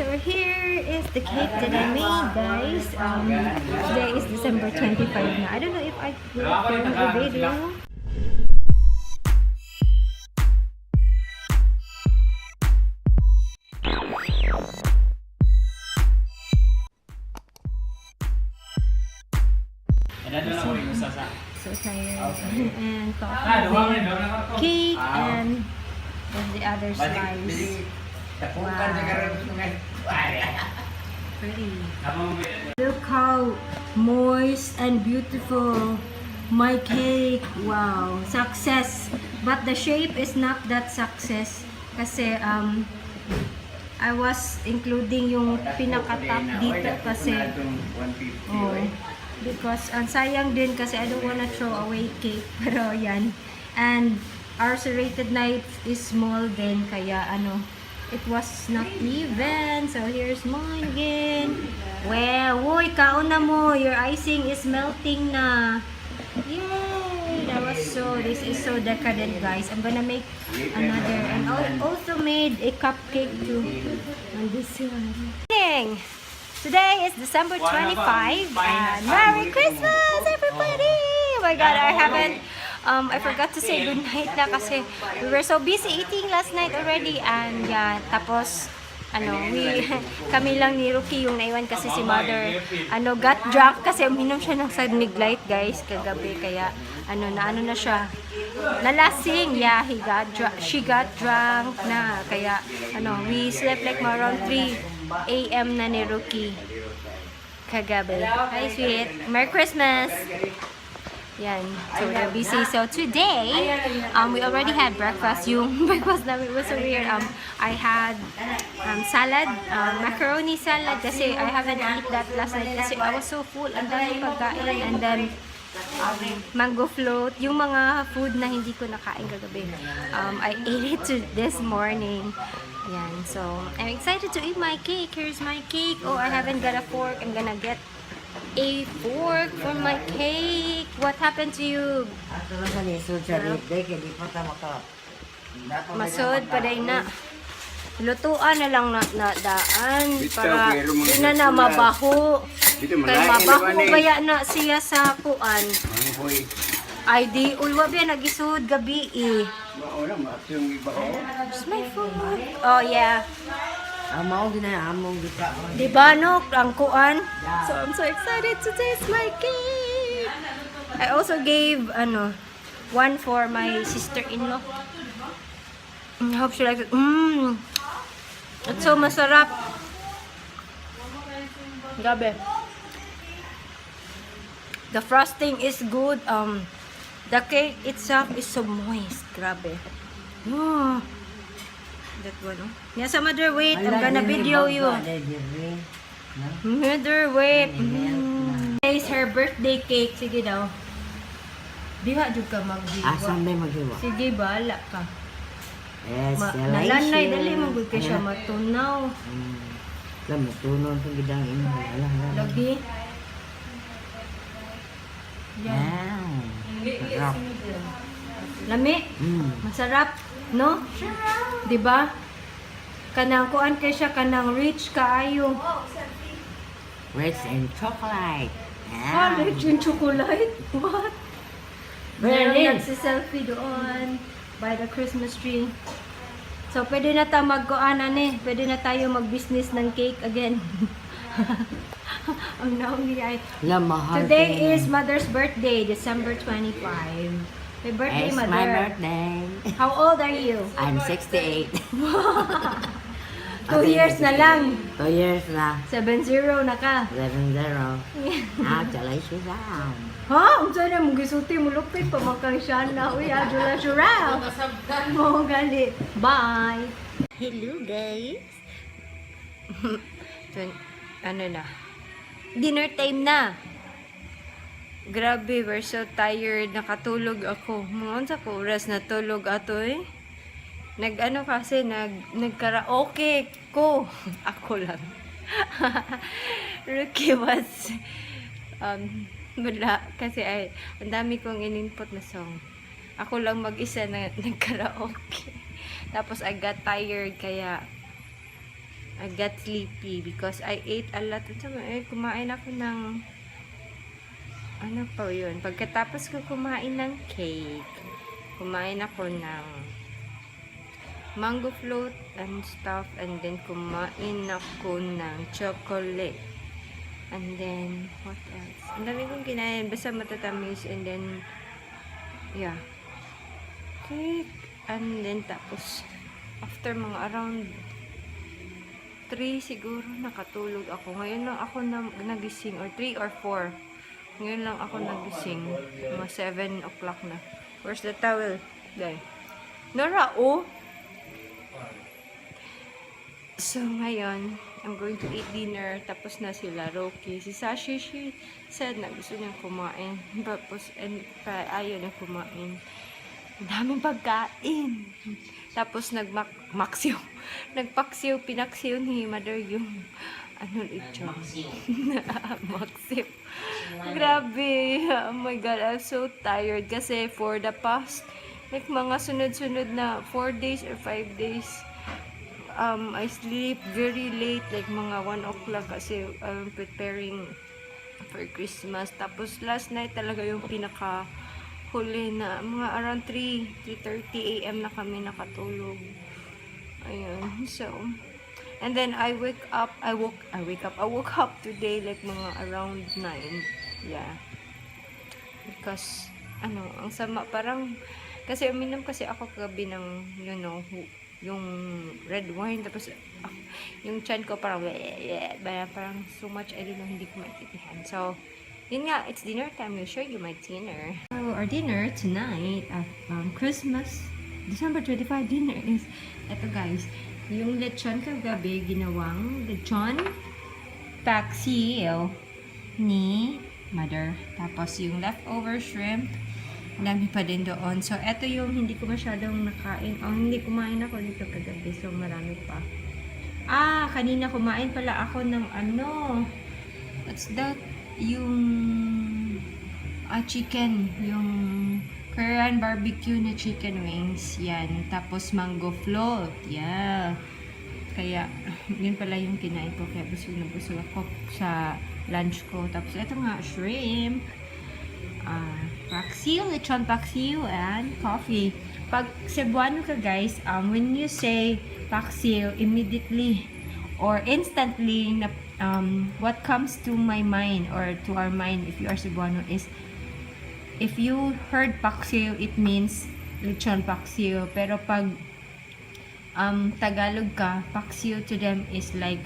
So here is the cake that I made, guys. Today is December 25 na. I don't know if I will film a video. So tired. And coffee, cake, and the other slice. Wow. Pretty. Look how moist and beautiful my cake. Wow. Success. But the shape is not that success. Kasi I was including yung pinaka-top dito kasi because ang sayang din kasi I don't wanna throw away cake. Pero yan. And our serrated knife is small din kaya it was not even. So here's mine again. Well, uy, kauna mo. Your icing is melting na. Yay! This is so decadent, guys. I'm gonna make another. And I also made a cupcake too. On this one. Today is December 25. And Merry Christmas, everybody! Oh my God, I forgot to say good night na kasi we were so busy eating last night already. And yeah, tapos kami lang ni Rookie yung naiwan kasi si mother got drunk kasi uminom siya ng Sunmig Light, guys, kagabi. Kaya na siya nalasing. Yeah, she got drunk na. Kaya we slept like around 3 AM na ni Rookie kagabi. Hi, sweet. Merry Christmas. Yan. So, we're busy. So, today, we already had breakfast. Yung breakfast namin was so weird. I had salad, macaroni salad kasi I haven't eaten that last night kasi I was so full. Ang dami pagkain. And then, mango float. Yung mga food na hindi ko nakain kagabi. I ate it this morning. Yan. So, I'm excited to eat my cake. Here's my cake. Oh, I haven't got a fork. I'm gonna get a fork for my cake. What happened to you? Masod pa day na. Lutuan na lang na daan para di na mabaho. Kay mabaho kaya na siya sa kuan. Ay di ulwa ba nagisud gabi eh. Where's my food? Oh yeah. Among gina among dito. Diba no, ang kuan? So I'm so excited to taste my cake. I also gave one for my sister-in-law. I hope she likes it. It's so masarap. Grabe. The frosting is good. The cake itself is so moist. Grabe. That one, yeah, sa mother, wait. I'm gonna video you. Mother, wait. It's her birthday cake. Sige daw. Diha jud ka mag-giwa. Asam day mag-giwa. Sige, bahala ka. Yes, nalanay, dali magud ka siya matunaw. Matunaw itong gidang ino. Lagi. Yan. Masarap. Lami. Masarap. No? Diba? Kanang kuan kay siya, kanang rich kaayo. Rich in chocolate. Rich in chocolate? What? Meron nagsi-selfie doon by the Christmas tree. So, pwede na tayo mag-kuanan eh. Pwede na tayo mag-business ng cake again. Ang naungi ay. Today is Mother's birthday, December 25. My birthday, it's Mother. My birthday. How old are you? I'm 68. 2 years na lang. 2 years na. 7-0 na ka. 7-0. Congratulations. Ha? Ang sana mong gisuti mo lupit pa makang siya na. Uy, adula siya. Mo gali. Bye. Hello guys. Na? Dinner time na. Grabe, we're so tired. Nakatulog ako. Mga sa oras na tulog ato eh. Nagkaraoke ko. Ako lang. Rookie was wala. Kasi ang dami kong in-input na song. Ako lang mag-isa na nagkaraoke. Tapos I got tired kaya I got sleepy because I ate a lot. Kumain ako ng ano pa yun. Pagkatapos ko kumain ng cake, kumain ako ng mango float and stuff, and then kumain ako ng chocolate. And then, what else? Ang dami kong kinain. Basta matatamis. And then, yeah. Cake. And then, tapos, after mga around 3 siguro, nakatulog ako. Ngayon lang ako nagising. Or 3 or 4. Ngayon lang ako nagising. Mga 7 o'clock na. Where's the towel? There. Nora, oh! So, ngayon, I'm going to eat dinner. Tapos na sila, Rocky. Si Sashi, she said na gusto niyang kumain. Tapos, ayaw na kumain. Ang daming pagkain. Tapos, nagpaksiw, pinaksiw ni Mother yung, lechon. Maksiw. Grabe. Oh my God, I'm so tired. Kasi for the past, like, mga sunod-sunod na 4 days or 5 days, I sleep very late, like mga 1 o'clock kasi I'm preparing for Christmas. Tapos last night talaga yung pinaka huli na mga around 3:30 a.m. na kami nakatulog. Ayun. So, and then I woke up today like mga around 9. Yeah. Because ang sama parang kasi uminom kasi ako kagabi ng yung red wine, tapos yung chan ko parang parang so much, I don't know, hindi ko maintindihan. So, yun nga, it's dinner time. We'll show you my dinner. So, our dinner tonight at Christmas, December 25 dinner is, eto guys, yung lechon kagabi, ginawang lechon paksiw ni Mother. Tapos yung leftover shrimp, dami pa din doon. So, eto yung hindi ko masyadong nakain. Hindi kumain ako dito kagabi. So, marami pa. Kanina kumain pala ako ng what's that? Yung chicken. Yung Korean barbecue na chicken wings. Yan. Tapos, mango float. Yeah. Kaya, yun pala yung kinain ko. Kaya busog na busog ako sa lunch ko. Tapos, eto nga, shrimp. Paksiw, lechon paksiw, and coffee. Pag Cebuano ka guys, when you say paksiw, immediately or instantly, what comes to my mind or to our mind if you are Cebuano is, if you heard paksiw, it means lechon paksiw. Pero pag Tagalog ka, paksiw to them is like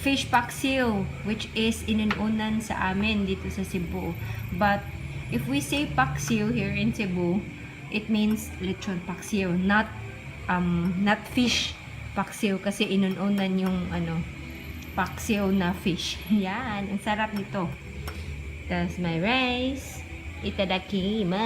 fish paksiw, which is inuunan sa amin dito sa Cebu. But if we say paksiw here in Cebu, it means lechon paksiw, not fish paksiw, kasi inuunan yung paksiw na fish. Yan, ang sarap nito. That's my rice. Itadakimasu.